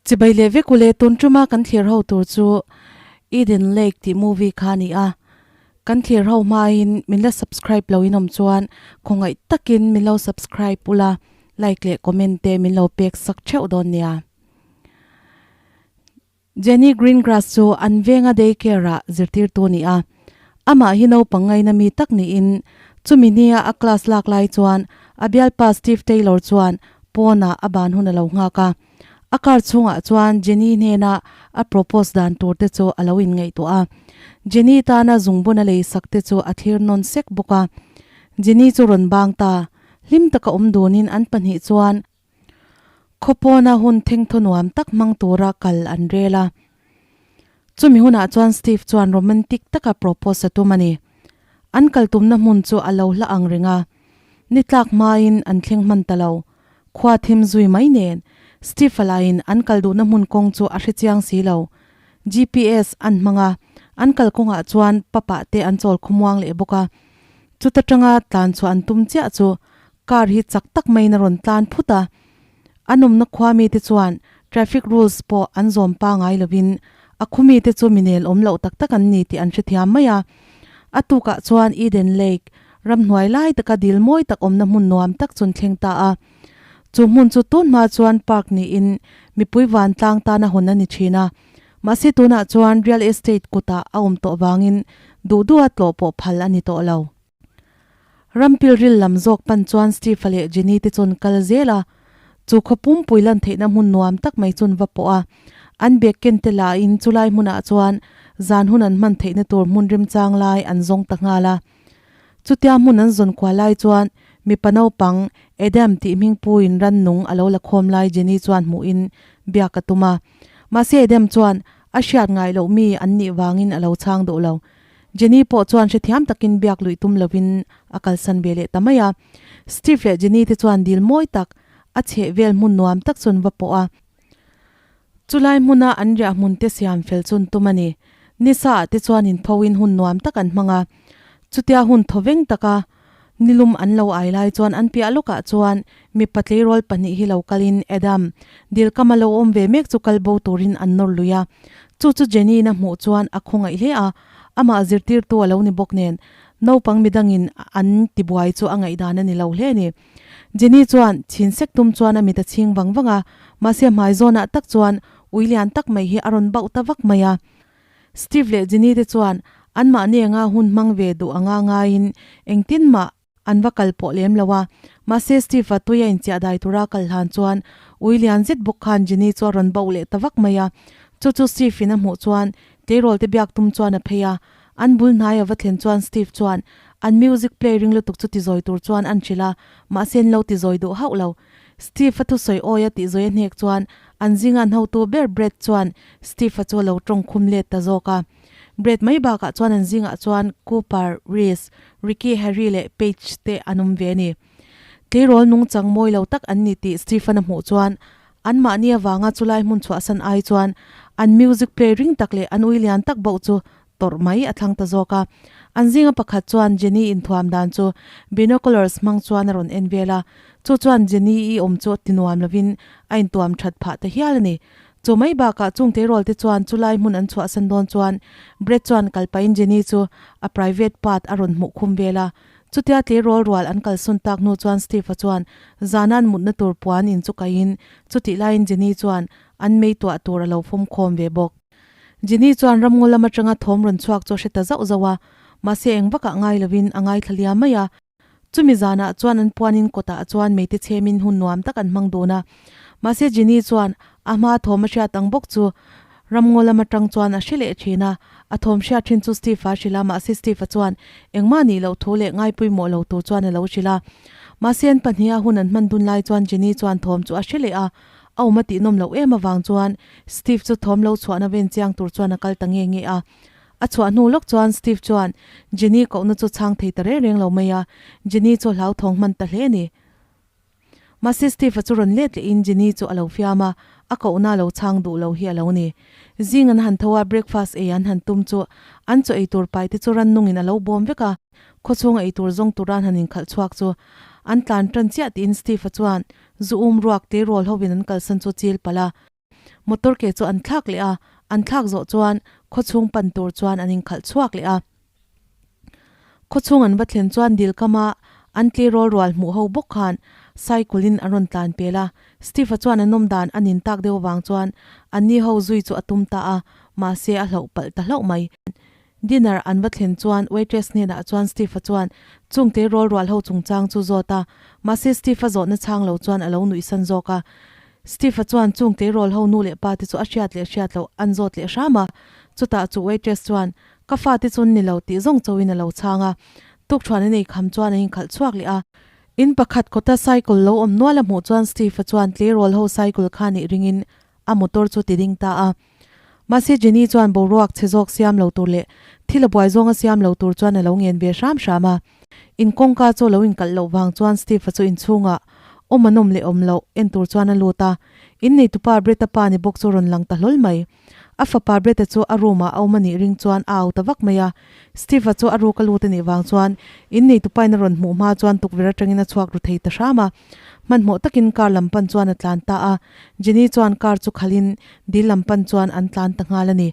Chibai leh vek ule tun tuma kan thlir ho tur chu Eden Lake tih movie kha a ni a, kan thlir ho hmain min la subscribe lo in awm chuan khawngaih takin min lo subscribe ula, like leh comment te min lo pek sak theuh dawn nia. Jenny Greengrass chu an venga day care-ah zirtirtu a ni a. Amah hi naupang ngaina mi tak niin chumi nia a class lak lai chuan a bialpa Steve Taylor chuan pawnah a ban hun a lo nghak a. A car chhungah chuan Jenny hnena a propose dan tur te chu a lo inngaihtuah a. Jenny tana zungbun a lei sak te chu a thlir nawn sek bawk a. Jenny chu rawn bang ta. Hlim taka awm dunin an pahnih chuan Khawpawna hun thengthaw nuam tak hmang tura kal an rel a. Chumi hunah chuan Steve chuan romantic taka propose a tum a ni. An kal tumna hmun chu a lo hla ang reng a. Ni tlak hmain an thleng hman ta lo. Khua thim zui mai nen, Steve a laiin an kal duhna hmun kawng chu a hre chiang si lo. GPS an hmang a, an kal kawngah chuan papah te an chawl khawmuang leh bawk a. Chuta tanga tlan chhuah an tum chiah chu Car hi chak tak maiin a rawn tlan phut a, a nawmna khua mite chuan traffic rules pawh an zawm pangai lovin a khu mite chu minel awm loh tak tak an ni tih an hrethiam mai a. A tukah chuan Eden Lake, ramhnuai lai taka dil mawi tak awmna hmun nuam tak chun thleng ta a. Chu hmun chu tun hma chuan park niin mipui vantlang tana hawn a ni thin a, mahse tunah chuan real estate kutah a awm tawh vangin duh duha tlawh pawh phal a ni tawh lo. Rampilril lam zawk pan chuan Steve-a leh Jenny te chuan kal zel a, chu khaw pumpui lan theihna hmun nuam tak mai chuan va pawh a. An bag ken te lahin chulai hmunah chuan zan hun an hman theihna tur hmun remchang lai an zawng ta nghal a. Chutia hmun an zawn kual lai chuan mipa naupang Adam tih hming puiin rannung a lo la khawm lai Jenny chuan hmuhin biak a tum a. Mahse Adam chuan a hriat ngai loh mi an nih vangin a lo chhang duh lo. Jenny pawh chuan hrethiam takin biak luih tum lovin a kalsan ve leh ta mai a. Steve leh Jenny te chuan dil mawi tak, a chheh vel hmun nuam tak chuan va pawh a. Chulai hmuna an riah hmun te siam fel chun tum a ni. Nisa ah te chuan inpho in hun nuam tak an hmang a. Chutia hun thawveng taka nilum an lo ai lai chuan an piah lawkah chuan mipa tleirawl pahnih hi lo kalin Adam, dil kama lo awm ve mek chu kal bo turin an nawr lui a. Chu chu Jenny in a hmuh chuan a khawngaih hle a, amah zirtirtu a lo ni bawk nen naupang midangin an tibuai chu a ngaihdan a ni lo hle a ni. Jenny chuan chhin sek tum chuan a mit a chhing vang vang a, mahse hmai zawnah tak chuan ui lian tak mai hi a rawn bauh ta vak mai a. Steve leh Jenny te chuan anmahni anga hun hmang ve duh anga ngaiin engtin mah an va kal pawh lem lo a. Mahse Steve-a tui a inchiah dai tura kal hlan chuan ui lian zet bawk khan Jenny chu a rawn bauh leh ta vak mai a. Chu chu Steve-in a hmuh chuan tleirawl te biak tum chuan a phei a. An bul hnai a va thlen chuan Steve chuan an music play ring lutuk chu tizawi tur chuan an hrilh a, mahse an lo tizawi duh hauh lo. Steve-a thusawi awi a tihzawi a hnek chuan an zinga an hotu ber Brad chuan Steve-a chu a lo tawng khum let ta zawk a. Brad mai bakah chuan an zingah chuan Cooper, Reese, Ricky, Harry leh Paige te an awm ve a ni. Tleirawl nungchang mawi lo tak an ni tih Stephen a hmuh chuan anmahni avanga chulai hmun chhuahsan ai chuan an music play ring tak leh an ui lian tak bauh chu tawrh mai a thlang ta zawk a. An zinga pakhat chuan Jenny inthuam dan chu binoculars hmang chuan a rawn en vel a, chu chuan Jenny i awm chu ti nuam lovin a intuam that phah ta hial a ni. Chu mai bakah chung tleirawl te chuan chulai hmun an chhuahsan dawn chuan Brett chuan kal pahin Jenny chu a private part a rawn hmuh khum vel a. Chutia tleirawl rual an kalsawn tak hnu chuan Steve-a chuan zana an mutna tur puan in chu kaihin chutih laiin Jenny chuan an mei tuah tur a lo fawm khawm ve bawk. Jenny chuan ramngaw lam atanga thawm rawn chhuak chu a hre ta zauh zauh a, mahse eng vakah ngai lovin a ngaithla liam mai a. Chumi zanah chuan an puanin kawtah chuan meite chhemin hun nuam tak an hmang dun a. Mahse Jenny chuan a hma thawm a hriat ang bawk chu ramngaw lam atang chuan a hre leh thin a. A thawm hriat thin chu Steve-a a hrilh a, mahse Steve-a chuan engmah nih loh thu leh ngaipawimawh lo tur chuan a lo hrilh a. Mahse an pahniha hun an hman dun lai chuan Jenny chuan thawm chu a hre leh a, A awm a tih nawm loh em avang chuan Steve chu thawm lo chhuahna ven chiang tur chuan a kal ta nge nge a. A chhuah hnu lawk chuan Steve chuan Jenny kohna chu chhang thei ta reng reng lo mai a, Jenny chu a hlauthawng hman ta hle a ni. Mahse Steve-a chu rawn let lehin Jenny chu a lo fiam a, a kohna a lo chhang duh lo hi a lo ni. Zing an han tho a, breakfast ei an han tum chu an chaw ei tur pai te chu rannungin a lo bawm vek a, khawchhunga ei tur zawng tura an han inkhalh chhuak chu an tlan tan chiah tiin Steve-a chuan Zu um ruak tleirawl hovin an kalsan chu chil palh a. Motor ke chu an thlak leh a, an thlak zawh chuan khawchhung pan tur chuan an inkhalh chhuak leh a. Khawchhung an va thlen chuan dil kama an tleirawl rual hmuh ho bawk khan cycle in a rawn tlan pel a. Steve-a chuan a nawm dan a nin tak deuh avang chuan anni ho zui chu a tum ta a, mahse a hlauh palh ta hlauh mai. Dinner an va thlen chuan waitress hnenah chuan Steve-a chuan chung tleirawl rual ho chungchang chu zawt a, mahse Steve-a zawhna chhang lo chuan a lo nuihsan zawk a. Steve-a chuan chung tleirawl ho nu leh pa te chu a hriat leh hriat loh an zawt leh hram a, chutah chu waitress chuan Ka fate chu ni lo tih zawng chauhin a lo chhang a, tukṭhuan a nei kham chuan a inkhalh chhuak leh a. In pakhat kawta cycle lo awm nual a hmuh chuan Steve-a chuan tleirawl ho cycle kha nih ringin a motor chu ti ding ta a. Mahse Jenny chuan boruak chhe zawk siam lo tur leh thil a buai zawnga siam lo tur chuan a lo ngen ve hram hram a. In kawngka chu a lo inkalh loh vang chuan Steve-a chu inchhungah awm an awm leh awm loh en tur chuan a lut a. Inneitupa Brett-a pa ni bawk chu rawn lang ta hlawl mai. A fapa Brett-a chu a room ah a awm a nih ring chuan a au ta vak mai a. Steve-a chu a ruk a lut a nih vang chuan in nei tupain a rawn hmuh hma chuan tukverh atangin a chhuak ru thei ta hram a. Hmanhmawh takin car lam pan chuan a tlan ta a. Jenny chuan car chu khalhin dil lam pan chuan an tlan ta nghal a ni.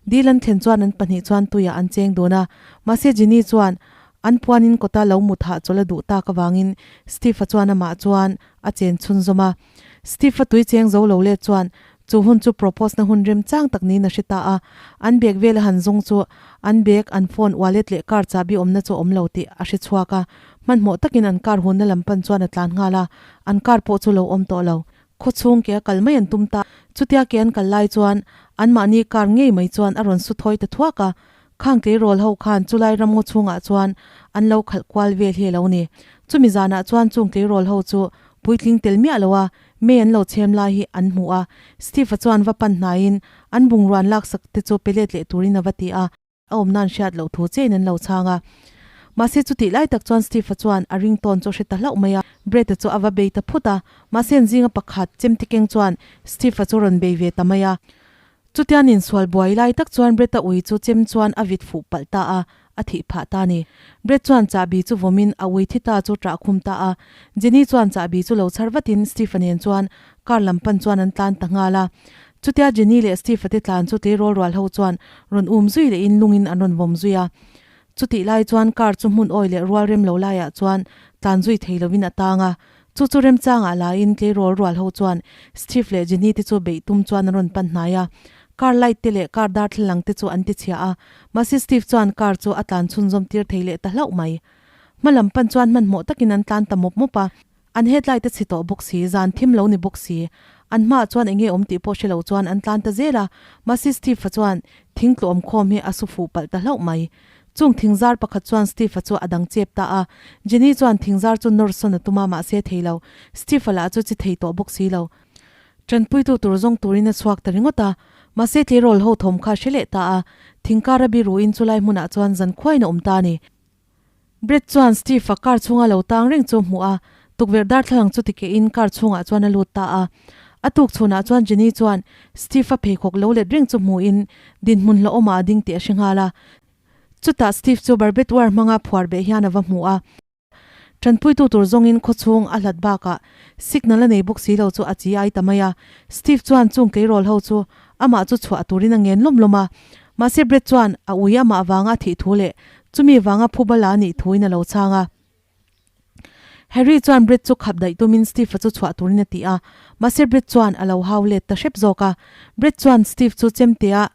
Dil an thlen chuan an pahnih chuan tuiah an cheng dun a. Mahse Jenny chuan an puanin kawta lo mut hahchawlh a duh tak avangin Steve-a chuan amah chuan a chen chhunzawm a. Steve-a tui cheng zo lo let chuan chu hun chu propose na hun remchang tak niin a hre ta a. An bag vel a han zawng chu an bag, an phone, wallet leh car chahbi awmna chu a awm lo tih a hre chhuak a. Hmanhmawh takin an car hunna lam pan chuan a tlan nghal a, an car pawh chu lo awm tawh lo. Khawchhung ke a kal mai an tum ta. Chutia ke an kal lai chuan anmahni car ngei mai chuan a rawn su thawi ta thuak a. Khang tleirawl ho khan chulai ramngaw chhungah chuan an lo khalh kual vel hi a lo ni. Chumi zanah chuan chung tleirawl ho chu puitling tel miah lo a, mei an lo chhem lai hi an hmu a. Steve-a chuan va pan hnaiin an bungruan laksak te chu pe let leh turin a va ti a. A awmna an hriat loh thu chein an lo chhang a. Mahse chutih lai tak chuan Steve-a chuan a ringtawn chu a hre ta hlauh mai a. Brett-a chu a va bei ta phut a. Mahse an zinga pakhat chemtikeng chuan Steve-a chu rawn bei ve ta mai a. Chutian insual buai lai tak chuan Brett-a ui chu chem chuan a vit fuh palh ta a, a thih phah ta a ni. Brett chuan chahbi chu vawmin a ui thi ta chu ṭah khum ta a. Jenny chuan chahbi chu lo chhar vatin Steve-a nen chuan car lam pan chuan an tlan ta nghal a. Chutia Jenny leh Steve-a te tlan chu tleirawl rual ho chuan rawn um zui lehin lungin an rawn vawm zui a. Chutih lai chuan car chu hmun awi leh rual rem lo laiah chuan tlan zui thei lovin a tang a. Chu chu remchangah laiin tleirawl rual ho chuan Steve leh Jenny te chu beih tum chuan an rawn pan hnai a. Car light te leh car darthlalang te chu an ti chhia a, mahse Steve chuan car chu a tlan chhunzawm tir thei leh ta hlauh mai. Hma lam pan chuan hmanhmawh takin an tlan ta mawp mawp a. An headlight a chhi tawh bawk si, zan thim lo ni bawk si. An hmaah chuan enge awm tih pawh hre lo chuan an tlan ta zel a, mahse Steve-a chuan thing tluawm khawm hi a su fuh palh ta hlauh mai. Chung thing zar pakhat chuan Steve-a chu a dang chep ta a, Jenny chuan thing zar chu nawr sawn a tum a, mahse thei lo. Steve-a lah chu chi thei tawh bawk si lo. Tanpuitu tur zawng turin a chhuak ta ringawt a, mahse tleirawl ho thawm kha a hre leh ta a, thing kara biruin chulai hmunah chuan zan khuain a awm ta a ni. Brett chuan Steve-a car chhunga lo tang reng chu a hmuh a, tukverh darthlalang chu tikehin car chhungah chuan a lut ta a. A tuk chhunah chuan Jenny chuan Steve-a pheikhawk lo let reng chu hmuhin dinhmun hlauhawmah a ding tih a hre nghal a. Chutah Steve chu barbed wire hmanga phuar beh hian a va hmu a. Tanpuitu tur zawngin khawchhung a hlat bakah signal a nei bawk si lo chu a chi ai ta mai a. Steve chuan chung tleirawl ho chu amah chu chhuah turin a ngen lawm lawm a. Mahse Brett chuan a ui amah vanga a thih thu leh Chumi vanga phubala a nih thuin a lo chhang a. Harry chuan Brett chu khap daih tumin Steve-a chu chhuah turin a ti a, mahse Brett chuan a lo hau let ta hrep zawk a. Brett chuan Steve chu chemtea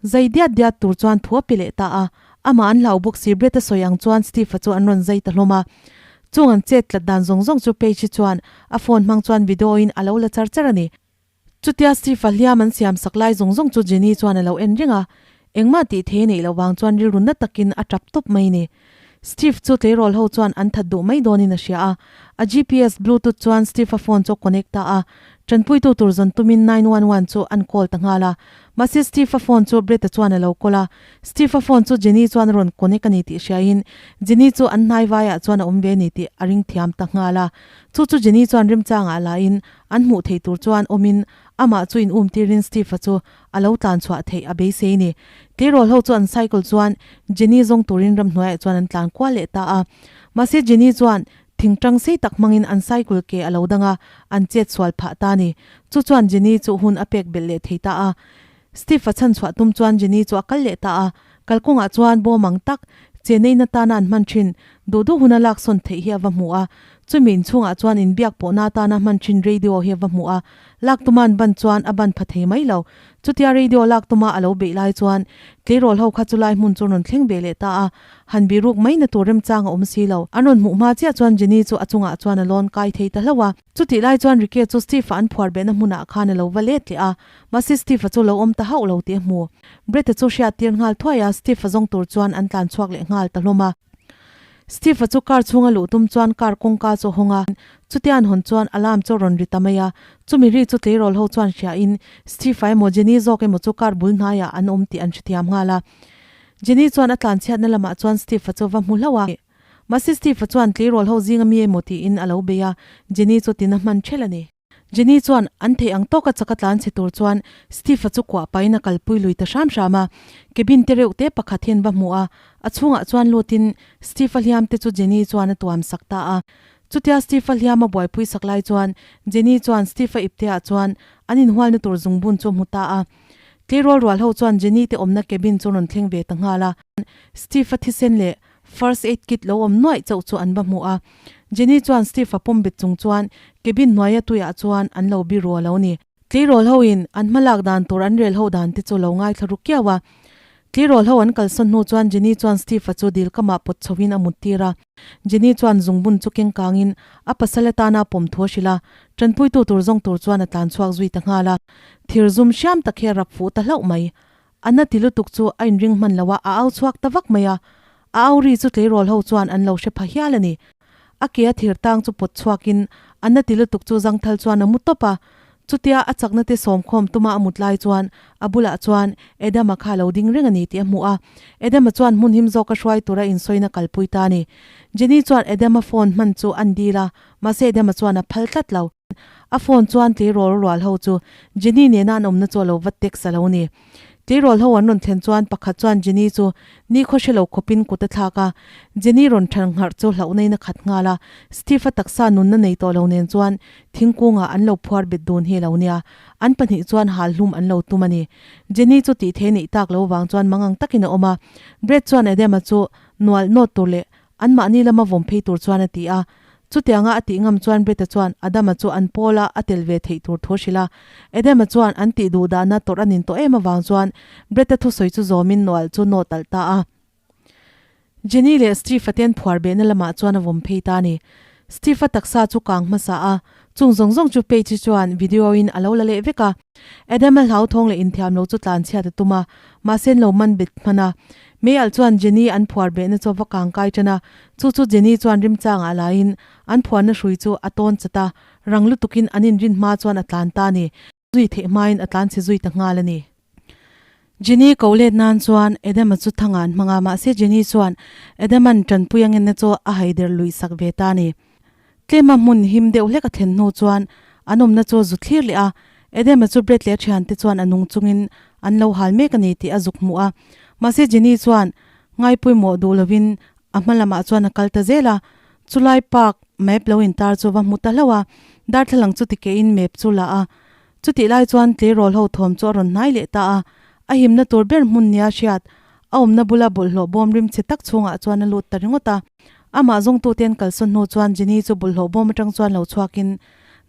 zai diat diat tur chuan thu a pe leh ta a. Amah an hlau bawk si Brett a sawi ang chuan Steve-a chu an rawn zai ta hlawm a. Chung an chet tlat dan zawng zawng chu Paige-i chuan a phone hmang chuan video-in a lo la char char a ni. Chutia Steve-a hliam an siam sak lai zawng zawng chu Jenny chuan a lo en reng a, engmah tih thei a neih loh vang chuan rilru na takin a tap tawp mai ni. Steve chu tleirawl ho chuan an that duh mai dawnin a hria a, a GPS bluetooth chuan Steve-a phone chu a connect ta a, tanpuitu tur zawn tumin 911 chu an call ta nghal a. Mahse Steve-a phone chu Brett-a chuan a lo call a, Steve-a phone chu Jenny chuan a rawn connect a ni tih hriain Jenny chu an hnai vaiah chuan a awm ve a ni tih a ring thiam ta nghal a. Chu chu Jenny chuan remchangah lain An hmuh theih tur chuan awmin amah chu in um tirin Steve-a chu a lo tlan chhuah theih a beisei ni. Tleirawl ho chu an cycle chuan Jenny zawng turin ramhnuaiah chuan an tlan kual leh ta a. Mahse Jenny chuan Thingtang sei tak hmangin an cycle ke a lo dang a, an chet sual phah ta a ni. Chu chuan Jenny chu hun a pek belh leh thei ta a. Steve-a chhan chhuah tum chuan Jenny chu a kal leh ta a. Kalkawngah chuan bawm ang tak, che neihna tana an hman thin, duh duh huna laksawn theih hi a va hmu a. Chumi inchhungah chuan inbiak pawhna atana hman thin radio hi a va hmu a. Lak tuma an ban chuan a ban pha thei mai lo. Chutia radio lak tuma a lo beih lai chuan tleirawl ho kha chulai hmun chu rawn thleng ve leh ta a. Han bihruk mai na tur remchang a awm si lo. An rawn hmuh hma chiah chuan Jenny chu a chungah chuan a lawn kai thei ta hlauh a. Chutih lai chuan Ricky chu Steve-a an phuar behna hmunah khan a lo va let leh a. Mahse Steve-a chu lo awm ta hauh lo tih a hmu. Brett-a chu hriat tir nghal thuai a, Steve-a zawng tur chuan an tlan chhuak leh nghal ta hlawm a. Steve-a chu car chhunga luh tum chuan car kawngka chu a hawng a. Chutia an hawn chuan alarm chu a rawn ri ta mai a. Chumi ri chu tleirawl ho chuan hriain Steve-a emaw Jenny zawk emaw chu car bul hnaiah an awm tih an hrethiam nghal a. Jenny chuan a tlanchhiatna lamah chuan Steve-a chu va hmu hlauh a. Mahse Steve-a chuan tleirawl ho zinga mi emaw tiin a lo bei a, Jenny chu tina hman ṭhelh a ni. Jenny chuan an theih ang tawka chaka tlanchhe tur chuan Steve-a chu kuah pahin a kalpui lui ta hram hram a. Cabin te reuh te pakhat hian va hmu a, a chhungah chuan lutin Steve-a hliam te chu Jenny chuan a tuam sak ta a. Chutia Steve-a hliam a buaipui sak lai chuan Jenny chuan Steve-a ipteah chuan an inhualna tur zungbun chu a hmu ta a. Tleirawl rual ho chuan Jenny te awmna cabin chu rawn thleng ve ta nghal a. Steve-a thisen leh First aid kit lo awm nuaih chauh chu an va hmu a. Jenny chuan Steve-a pawm bet chung chuan cabin hnuaia tuiah chuan an lo biru a lo ni. Tleirawl ho in an hma lak dan tur an rel ho dan te chu lo ngaithla ru kiau a. Tleirawl ho an kalsawn hnu chuan Jenny chuan Steve-a chu dil kamah pawt chho in a mut tir a. Jenny chuan zungbun chu keng kang in a pasal atana pawm thu a hrilh a. Tanpuitu tur zawng tur chuan a tlan chhuak zui ta nghal a. Thir zum hriam tak hi a rap fuh ta hlauh mai. A na ti lutuk chu a inring hman lo a, a au chhuak ta vak mai a. A au ri chu tleirawl ho chuan an lo hre pha hial a ni. A ke a thir tang chu pawt chhuakin a na ti lutuk chu zangthal chuan a mu tawp a. Chutia a chakna te sawmkhawm tuma a mut lai chuan a bulah chuan Adama kha a lo ding reng a ni tih a hmuh a. Adama chuan hmun him zawka hruai tura insawina kalpui ta a ni. Jenny chuan Adama phone hman chu an dil a, mahse Adama chuan a phal tlat lo. A phone chuan tleirawl rual ho chu Jenny nena an awmna chu a lo va text a lo ni. Tleirawl ho an rawn thlen chuan pakhat chuan Jenny chu nikhaw hre lo khawpin kut a thlak a, Jenny rawn than ngharh chu hlauhna in a khat nghal a, Steve-a taksa nunna nei tawh lo nen chuan thingkungah an lo phuar bet dun hi a lo nia, an pahnih chuan hal hlum an lo tum a ni. Jenny chu tih thei neih tak lo vang chuan mangang takin a awm a, Brad chuan Adam-a chu nual nawt tur leh Anmahni lama vawm phei tur chuan a ti a. Chutianga a tih ngam chuan Brett-a chuan Adama chu an pawla a tel ve theih tur thu a hrilh a. Adama chuan an tih duh dahna tawrh a nin tawh em avang chuan Brett-a thusawi chu zawmin Noel chu nawt alh ta a. Jenny leh Steve-a ten phuar behna lamah chuan a vawm phei ta a ni. Steve-a taksa chu kang hmasa a, chung zawng zawng chu Paige chuan video-in a lo la leh vek a. Adama hlauthawng leh inthiam lo chu tlanchhiat a tum a, mahse an lo man bet hman a. Meialh chuan Jenny an phuar behna chu a va kang kai tan a, chu chu Jenny chuan rimchangah laiin an phuarna hrui chu a tawn chat a, rang lutukin an inrin hma chuan a tlan ta a ni. Zui theih hmain a tlan chhe zui ta nghal a ni. Jenny ko let nan chuan Adama chu thanga an hmang a, mahse Jenny chuan Adaman tanpui a ngenna chu a haider luih sak ve ta a ni. Tlema hmun him deuh hlek a thlen hnu chuan an awmna chu a zu thlir leh a, Adama chu Brett leh a thiante chuan a nung chungin an lo hal mek a ni tih a zuk hmuh a. Mahse Jenny chuan ngaipawimawh duh lovin a hma lamah chuan a kal ta zel a, chulai park map lo intar chu va hmu ta hlauh a, darthlalang chu tikehin map chu la a. Chutih lai chuan tleirawl ho thawm chu a rawn hnai leh ta a, a himna tur ber hmun nia hriat, a awmna bula bawlhhlawh bawm rim chhe tak chhungah chuan a lut ta ringawt a. Amah zawngtute an kalsawn hnu chuan Jenny chu bawlhhlawh bawm atang chuan lo chhuakin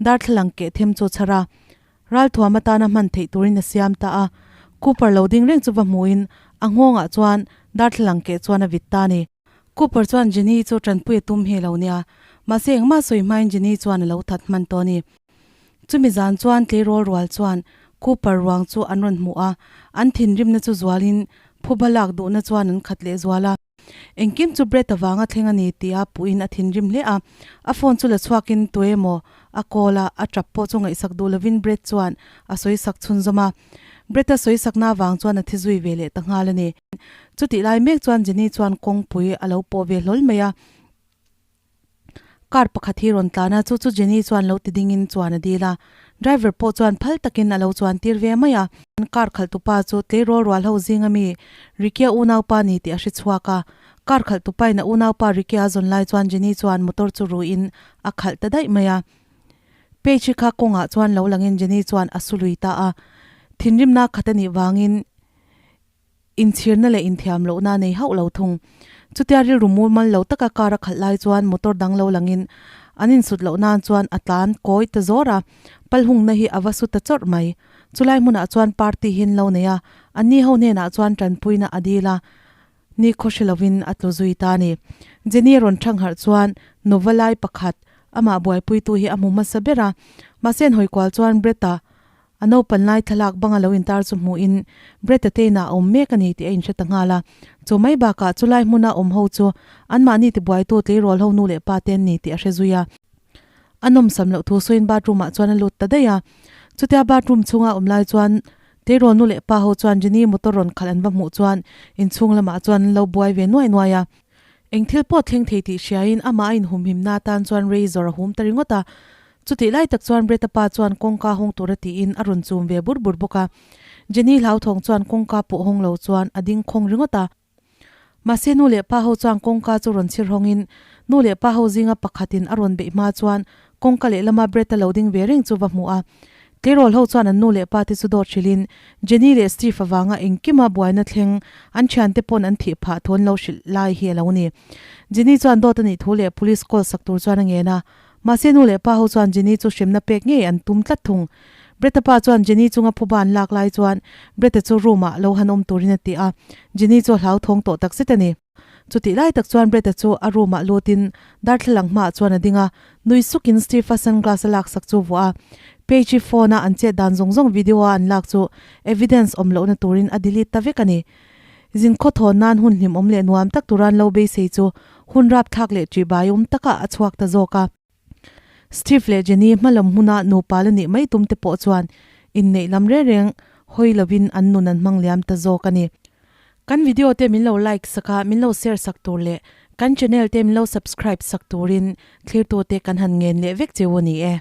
darthlalang keh them chu a chhar a, ralthuam atana hman theih turin a siam ta a. Cooper lo ding reng chu va hmuhin a nghawngah chuan darthlalang keh chuan a vit ta a ni. Cooper chuan Jenny chu tanpui a tum hi lo nia, mahse engmah sawi hmain Jenny chuan a lo that hman tawh a ni. Chumi zan chuan tleirawl rual chuan Cooper ruang chu an rawn hmuh a, an thinrimna chu zualin phuba lak duhna chuan an khat leh zual a. Engkim chu Brett avanga thleng a ni tia puhin a thinrim hle a, a phone chu la chhuakin tuemaw a call a, a tap pawh chu ngaihsak duh lovin Brett chuan a sawisak chhunzawm a. Brett-a sawisakna avang chuan a thi zui ve leh ta nghal a ni. Chutih lai mek chuan Jenny chuan kawngpui a lo pawh ve hlawl mai a. Car pakhat hi rawn tlan a, chu chu Jenny chuan lo ti dingin chuan a dil a. Driver pawh chuan phal takin a lo chuan tir ve mai a. Car khalh tupa chu tleirawl rual ho zinga mi Ricky-a unaupa ni tih a hre chhuak a. Car khalh tupain a unaupa Ricky-a zawn lai chuan Jenny chuan motor chu ruiin a khalh ta daih mai a. Page-i kha kawngah chuan lo langin Jenny chuan a su lui ta a. Thinrimna khat a nih vangin Inchhirna leh inthiam lohna a nei hauh lo thung. Chutia rilru mumal lo taka car a khalh lai chuan motor dang lo langin an insut loh nan chuan a tlan kawi ta zawr a, palhungna hi a va su ta chawrh mai. Chulai hmunah chuan party hi an lo nei a, anni ho hnenah chuan tanpuina a dil a, ni khaw hre lovin a tlu zui ta a ni. Jenny rawn thangharh chuan Nova lai pakhat amah buaipuitu hi a hmu hmasa ber a, mahse an hawikual chuan Brett-a A naupan lai thlalak banga lo intar chu hmuhin Brett-a te inah a awm mek a ni tih a inhre ta nghal a. Chu mai bakah chulai hmuna awm ho chu anmahni tibuaitu tleirawl ho nu leh pa te an ni tih a hre zui a. A nawmsam loh thu sawiin bathroom ah chuan a lut ta daih a. Chutia bathroom chhunga awm lai chuan tleirawl nu leh pa ho chuan Jenny motor rawn khalh an va hmuh chuan inchhung lamah chuan an lo buai ve nuai nuai a. Eng thil pawh thleng thei tih hriain amah a inhumhimna atan chuan razor a hum ta ringawt a. Chutih lai tak chuan Brett-a pa chuan kawngka hawng tura tiin a rawn chum ve bur bur bawk a. Jenny hlauthawng chuan kawngka pawh hawng lo chuan a ding khawng ringawt a. Mahse nu leh pa ho chuan kawngka chu rawn chhir hawngin nu leh pa ho zinga pakhatin a rawn beih hma chuan kawngka lehlama Brett-a lo ding ve reng chu va hmu a. Tleirawl ho chuan an nu leh pa te chu dawt hrilhin Jenny leh Steve avanga engkima buaina thleng an thiante pawn an thih phah thu an lo hrilh lai hi a lo ni. Jenny chuan dawt a nih thu leh police call sak tur chuan a ngen a. Mahse nu leh pa ho chuan Jenny chu hremna pek ngei an tum tlat thung. Brett-a pa chuan Jenny chunga phuba an lak lai chuan Brett-a chu room-ah lo han awm turin a ti a, Jenny chu a hlauthawng tawh takzet a ni. Chutih lai tak chuan Brett-a chu a room-ah lutin darthlalang hmaah chuan a ding a, nui sukin Steve-a sunglass a laksak chu vuah a. Paige-i phone-a an chet dan zawng zawng video-a an lak chu evidence awm lohna turin a delete ta vek a ni. Zin khawthawn nan hun hlimawm leh nuam tak tura an lo beisei chu hun rapthlak leh ṭihbai awm takah a chhuak ta zawk a. Steve leh Jenny hmalam hmuna nupa la nih mai tum te pawh chuan inneih lam reng reng hawi lovin an nun an hmang liam ta zawk a ni. Kan video te min lo like sak a, min lo share sak tur leh kan channel te min lo subscribe sak turin thlirtute kan han ngen leh vek cheu a ni e.